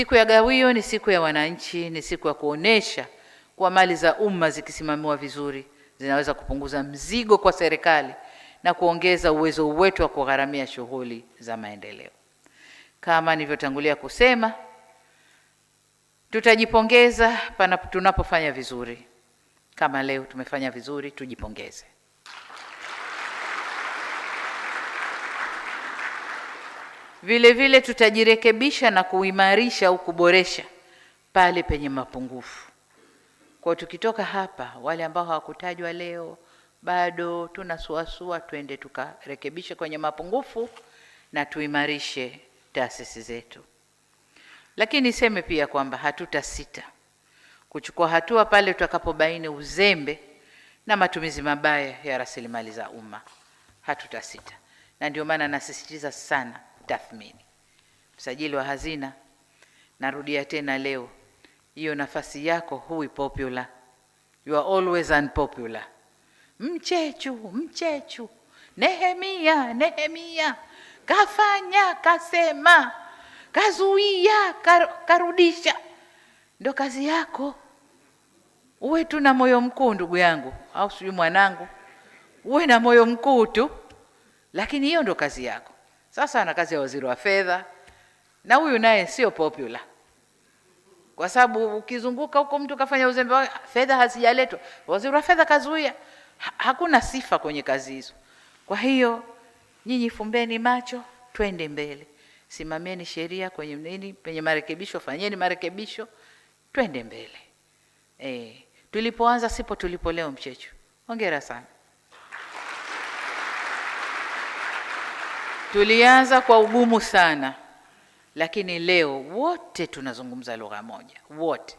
Siku ya gawio ni siku ya wananchi, ni siku ya kuonesha kuwa mali za umma zikisimamiwa vizuri zinaweza kupunguza mzigo kwa serikali na kuongeza uwezo wetu wa kugharamia shughuli za maendeleo. Kama nilivyotangulia kusema, tutajipongeza tunapofanya vizuri. Kama leo tumefanya vizuri, tujipongeze. Vile vile tutajirekebisha na kuimarisha au kuboresha pale penye mapungufu. Kwa tukitoka hapa, wale ambao hawakutajwa leo bado tunasuasua, twende tukarekebishe kwenye mapungufu na tuimarishe taasisi zetu. Lakini niseme pia kwamba hatutasita kuchukua hatua pale tutakapobaini uzembe na matumizi mabaya ya rasilimali za umma. Hatutasita, na ndio maana nasisitiza sana tathmini. Msajili wa hazina, narudia tena leo, hiyo nafasi yako hui popular, you are always unpopular. Mchechu, mchechu, Nehemia, Nehemia, kafanya, kasema, kazuia, karudisha. Ndo kazi yako. Uwe tu na moyo mkuu ndugu yangu, au sijui mwanangu, uwe na moyo mkuu tu, lakini hiyo ndo kazi yako. Sasa ana kazi ya waziri wa fedha, na huyu naye sio popular, kwa sababu ukizunguka huko mtu kafanya uzembe wake, fedha hazijaletwa, waziri wa fedha kazuia. Hakuna sifa kwenye kazi hizo. Kwa hiyo nyinyi fumbeni macho, twende mbele, simamieni sheria kwenye nini, penye marekebisho fanyeni marekebisho, twende mbele. Tulipoanza sipo tulipo leo. Mchechu, hongera sana. Tulianza kwa ugumu sana, lakini leo wote tunazungumza lugha moja, wote.